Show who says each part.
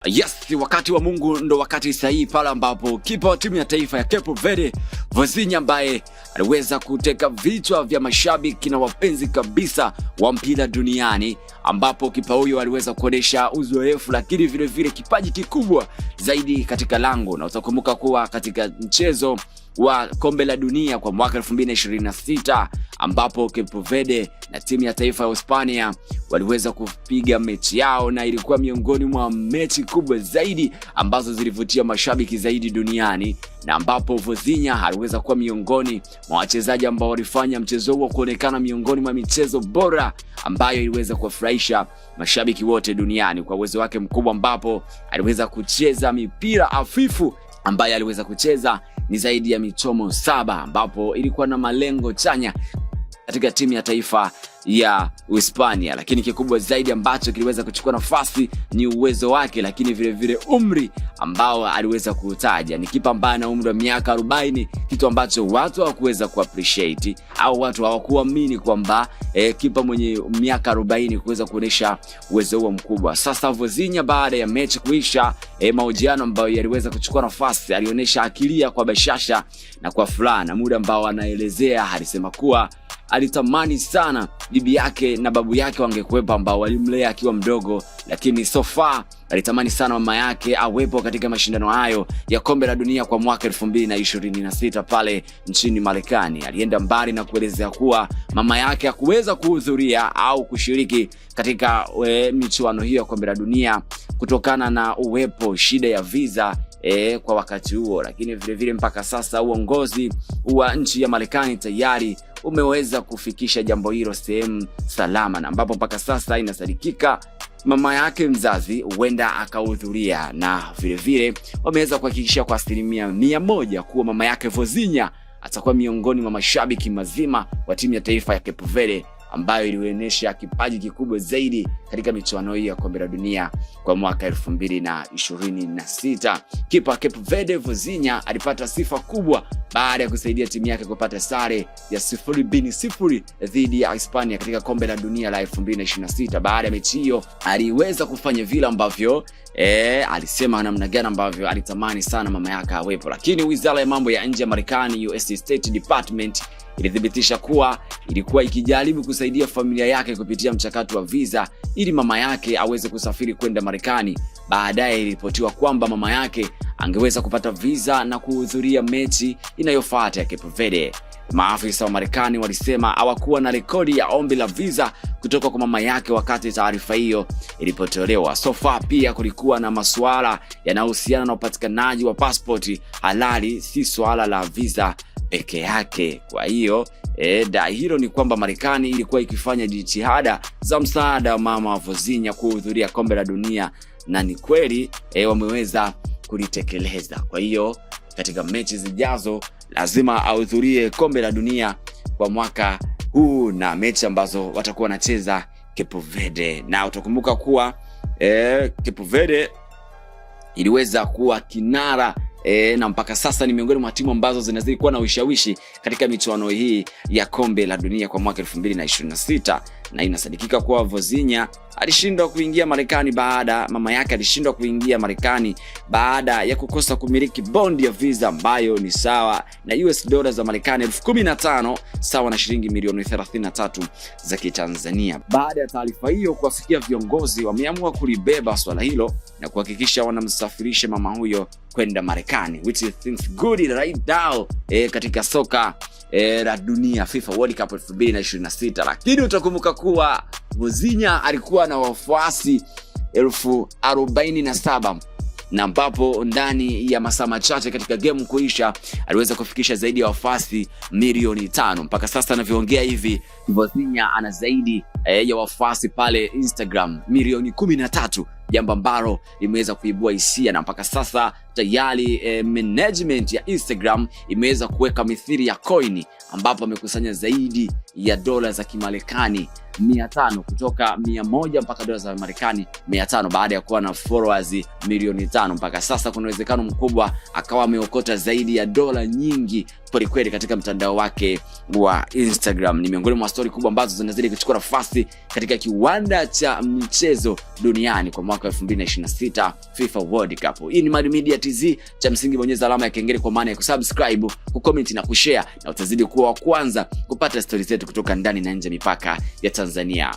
Speaker 1: Yes, wakati wa Mungu ndo wakati sahihi pale ambapo kipa wa timu ya taifa ya Cape Verde Vozinha ambaye aliweza kuteka vichwa vya mashabiki na wapenzi kabisa wa mpira duniani, ambapo kipa huyo aliweza kuonyesha uzoefu lakini vile vile kipaji kikubwa zaidi katika lango, na utakumbuka kuwa katika mchezo wa kombe la dunia kwa mwaka 2026 ambapo Cape Verde na timu ya taifa ya Hispania waliweza kupiga mechi yao, na ilikuwa miongoni mwa mechi kubwa zaidi ambazo zilivutia mashabiki zaidi duniani, na ambapo Vozinha aliweza kuwa miongoni mwa wachezaji ambao walifanya mchezo huo kuonekana miongoni mwa michezo bora ambayo iliweza kuwafurahisha mashabiki wote duniani kwa uwezo wake mkubwa, ambapo aliweza kucheza mipira hafifu ambaye aliweza kucheza ni zaidi ya michomo 7, ambapo ilikuwa na malengo chanya katika timu ya taifa ya Uhispania. Lakini kikubwa zaidi ambacho kiliweza kuchukua nafasi ni uwezo wake, lakini vile vile umri ambao aliweza kuutaja. Ni kipa ambaye ana umri wa miaka 40, kitu ambacho watu hawakuweza kuappreciate au watu hawakuamini kwamba kipa mwenye miaka 40 kuweza kuonyesha uwezo huo mkubwa. Sasa Vozinha baada ya mechi kuisha, mahojiano ambayo yaliweza kuchukua nafasi, alionyesha akilia kwa bashasha na kwa furaha, na muda ambao anaelezea alisema kuwa alitamani sana bibi yake na babu yake wangekuwepo ambao walimlea akiwa mdogo, lakini so far alitamani sana mama yake awepo katika mashindano hayo ya kombe la dunia kwa mwaka 2026 pale nchini Marekani. Alienda mbali na kuelezea kuwa mama yake hakuweza kuhudhuria au kushiriki katika michuano hiyo ya kombe la dunia kutokana na uwepo shida ya visa kwa wakati huo, lakini vile vile mpaka sasa uongozi wa nchi ya Marekani tayari umeweza kufikisha jambo hilo sehemu salama, na ambapo mpaka sasa inasadikika mama yake mzazi huenda akahudhuria, na vile vile wameweza kuhakikisha kwa 100% kuwa mama yake Vozinha atakuwa miongoni mwa mashabiki mazima wa timu ya taifa ya Cape Verde ambayo ilionyesha kipaji kikubwa zaidi katika michuano hii ya kombe la dunia kwa mwaka 2026. Kipa Cape Verde Vozinha alipata sifa kubwa baada ya kusaidia timu yake kupata sare ya 0-0 dhidi ya Hispania katika kombe la dunia la 2026. Baada ya mechi hiyo aliweza kufanya vile ambavyo alisema namna gani ambavyo alitamani sana mama yake awepo, lakini wizara ya mambo ya nje ya Marekani, US State Department, ilithibitisha kuwa ilikuwa ikijaribu kusaidia familia yake kupitia mchakato wa visa ili mama yake aweze kusafiri kwenda Marekani. Baadaye iliripotiwa kwamba mama yake angeweza kupata visa na kuhudhuria mechi inayofuata ya Cape Verde. Maafisa wa Marekani walisema hawakuwa na rekodi ya ombi la visa kutoka kwa mama yake wakati taarifa hiyo ilipotolewa. So far pia kulikuwa na masuala yanayohusiana na upatikanaji wa pasipoti halali, si suala la visa peke yake. Kwa hiyo dai hilo ni kwamba Marekani ilikuwa ikifanya jitihada za msaada wa mama wa Vozinha kuhudhuria kombe la dunia, na ni kweli wameweza kulitekeleza. Kwa hiyo katika mechi zijazo lazima ahudhurie kombe la dunia kwa mwaka huu na mechi ambazo watakuwa wanacheza Cape Verde, na utakumbuka kuwa Cape Verde iliweza kuwa kinara na mpaka sasa ni miongoni mwa timu ambazo zinazidi kuwa na ushawishi katika michuano hii ya kombe la dunia kwa mwaka 2026, na inasadikika kuwa Vozinha alishindwa kuingia Marekani baada mama yake alishindwa kuingia Marekani baada ya kukosa kumiliki bondi ya visa ambayo ni sawa na US dola za Marekani 15,000 sawa na shilingi milioni 33 za Kitanzania. Baada ya taarifa hiyo kuwafikia viongozi, wameamua kulibeba swala hilo na kuhakikisha wanamsafirisha mama huyo kwenda Marekani, which is things good right now katika soka la dunia FIFA World Cup 2026. Lakini utakumbuka kuwa Vozinha alikuwa na wafuasi 47,000 na ambapo ndani ya masaa machache katika game kuisha aliweza kufikisha zaidi ya wafuasi milioni 5. Mpaka sasa anavyoongea hivi, Vozinha ana zaidi ya wafuasi pale Instagram milioni 13, jambo ambalo limeweza kuibua hisia, na mpaka sasa tayari tayari management ya Instagram imeweza kuweka mithili ya coin, ambapo amekusanya zaidi ya dola za Kimarekani 500, kutoka 100 mpaka dola za Marekani 500 baada ya kuwa na followers milioni 5. Mpaka sasa kuna uwezekano mkubwa akawa ameokota zaidi ya dola nyingi kwelikweli katika mtandao wake wa Instagram. Ni miongoni mwa stori kubwa ambazo zinazidi kuchukua nafasi katika kiwanda cha michezo duniani kwa mwaka 2026 FIFA World Cup. Hii ni Mad Media TZ. Cha msingi bonyeza alama ya kengele kwa maana ya kusubscribe, kucomment na kushare, na utazidi kuwa wa kwanza kupata stori zetu kutoka ndani na nje mipaka ya Tanzania.